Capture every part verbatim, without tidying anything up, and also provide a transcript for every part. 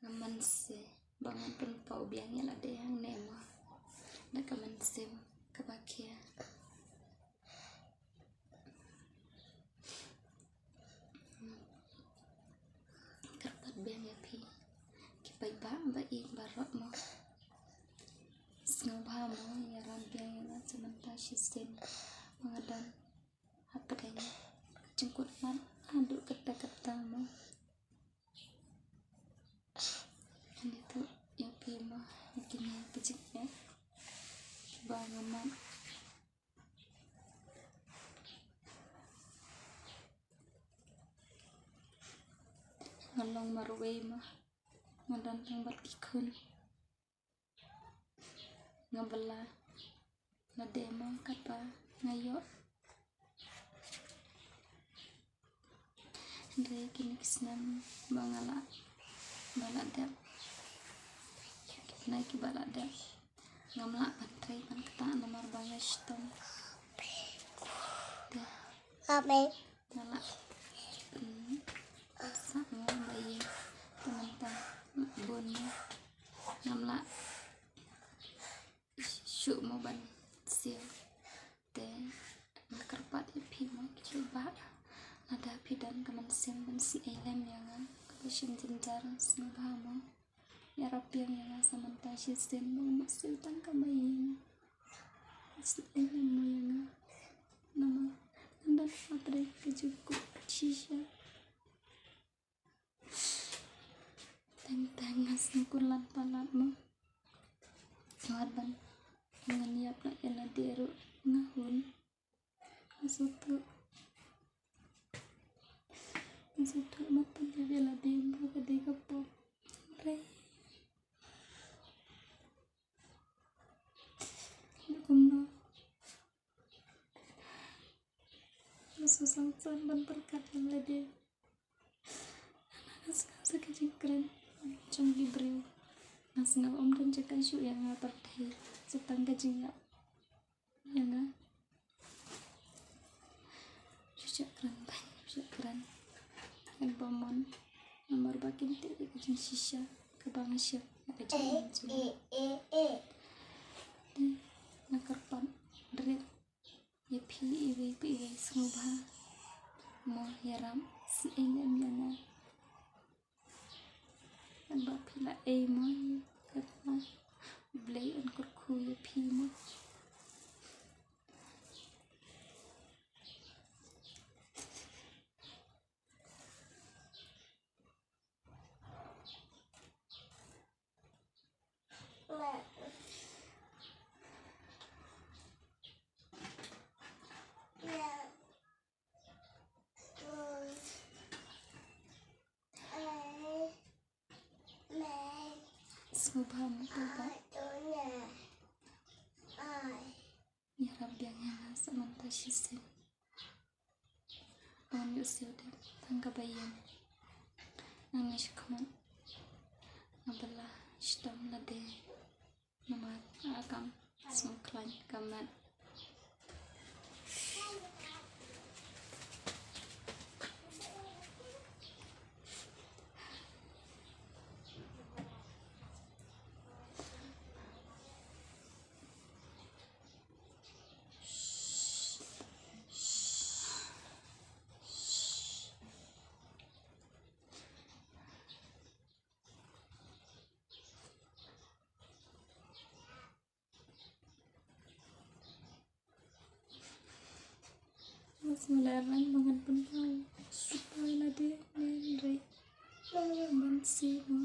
Nga mynsiem ba ngan pynpaw biang ïa lade hangne mo, da ka mynsiem kaba khia. Kyrpad biang ïa phi ki paidbah ba ïeit baroh mo. Sngewbha mo, ïarap biang ïa nga sa mynta shisien ba nga don hapdeng ka jingkut mat haduh katta katta mo. Ngan ïathuh ïa phi mo, ïa kine ki jingeh ba nga mad. Nga long marwei mo, nga don tang bad ki khun. Nga bylla lade mo katba nga ïoh. Hynrei kine ki snem ba nga la, ba la dep, kine kiba la dep, ngam lah ban trei ban ktah namar ba nga shitom. Te nga la pynsah mo ba ïa, te mynta bun mo ngam lah shuh mo ban siew. Te nga kyrpad ïa phi mo ki paidbah, lada phi don ka mynsiem ban sngewlem ïa nga kaba shim jynjar, sngewbha mo ïarap biang ïa nga sa mynta shisien ba ngan siew tang kaba ïeng. Sngewlem mo ïa nga namar nga don hapdeng ka jingkut shisha. Teng teng nga sngewkhuslai palat mo. Wat ban ngan ïap na ïa lade ruh nga hun. Nga sngewthuh, nga sngewthuh ma pynïap ïa lade ba ka dei ka pop. Hynrei kumno nga sngewsang san ban pyrkhat ïa lade. Nga sngew sa ka jingkren jong ki briew. Nga sngew ym don jaka shuh ïa nga pyrthei, sa tang ka jingïap ïa nga. Shu shu kren bha, shu kren. Ngan ba mon namar ba kin tip ïa ka jingshisha kaba nga shim, ïa ka jingim jong nga. Te nga kyrpad rit ïa phi iwei pa iwei, sngewbha mo ïarap sngewlem ïa nga. Ba phi la ei mo, ïa kata U Blei un kyrkhu ïa phi mo. Sngewbha mo paidbah. Ïarap biang ïa nga sa mynta shisien. Wan ïoh siew dep tang kaba ïeng. Nga ngeit shakhmat nga bylla shitom lade. Namar nga kam sngewkhlaiñ ka met. Nga sngewlem ba ngan pynpaw, pynpaw ïa lade, hynrei ban siew mo.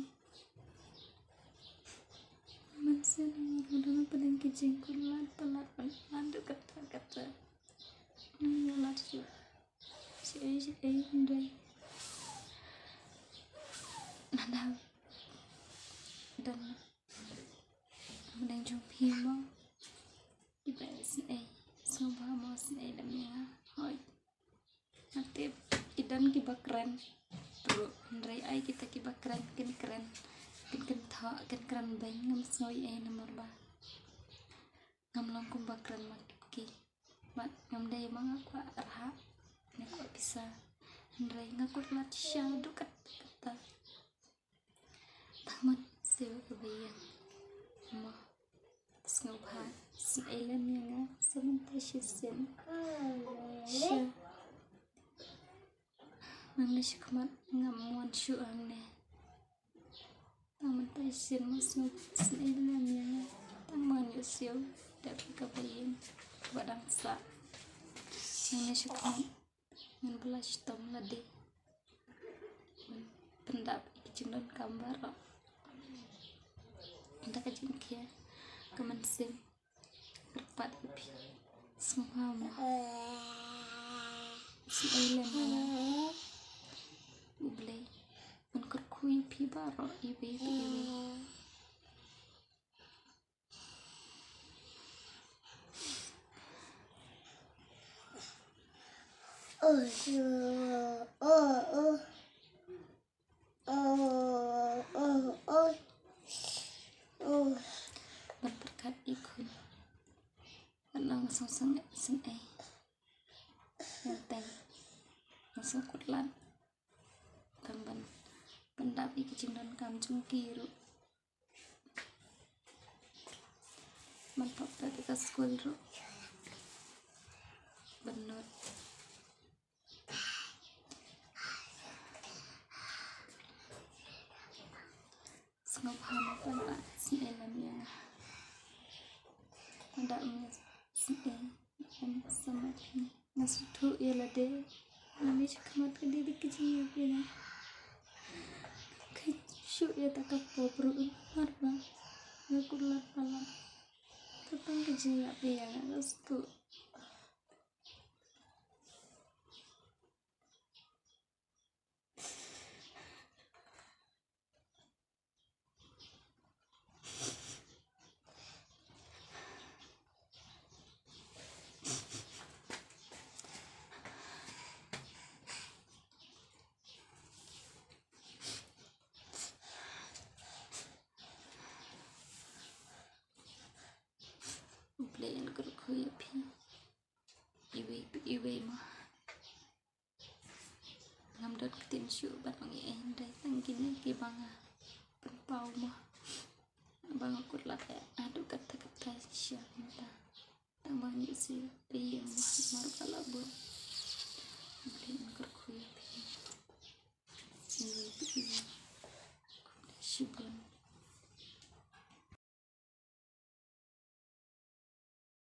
Ban siew mo, ruh dang pyneng ki jingkut lad palat palat, haduh katta katta. Ngam ïoh lad shuh. Shi ei shi ei hynrei lada don hapdeng jong phi mo kiba isynei, sngewbha mo sngewlem ïa nga. Hooid, nga tip ki don kiba kren ruh, hynrei ai kita kiba kren kin kren, kin kynthoh, kin kren beiñ, ngam sngew ei ei namar ba ngam long kumba kren ma ki. Bad ngam dei ma nga kwah rhah ne kwah pisa, hynrei nga kut lad shisha haduh katta katta. Tang Snei lem ïa nga sa mynta shisien. Sha. Nangne shakhmat ngam wan shuh hangne. Tang mynta shisien mo sngewbha snei lem ïa nga. Tang ba ngan ïohsngew da kaba ïeng kaba dang sah. Nangne shakhmat ngan bylla shitom lade. Pyndap ïa ki jingdonkam baroh. Ynda ka jingkhia ka mynsiem kyrpad ïa phi. Sngewbha mo. Snei lem ïa nga. U Blei un kyrkhu ïa phi baroh iwei pa iwei. Ban pyrkhat ïa khun. Ban long song song snei. Ïa teng. Song song kut lad. Tang ban pyndap ïa ki jingdonkam jong ki ruh. Ban pop pat ïa ka skul ruh. Ban nud. Sngewbha mo Kynrad, snei lem ïa nga. Nga da ym snei lem sa mat. Nga sngewthuh ïa lade. Nga mih shakhmat ka dei da ki jingïap ïa nga. Ka shu ïa ta ka pop ruh mar ba nga kut lad palat. Ka tang ka jingïap ïa nga, nga sngewthuh. U Blei un kyrkhu ïa phi iwei pa iwei mo. Ngam don ktien shuh ban ong ei ei, hynrei tang kine kiba nga pynpaw mo. Ba nga kut lad haduh katta katta sha mynta. Tang ba ngi shu peit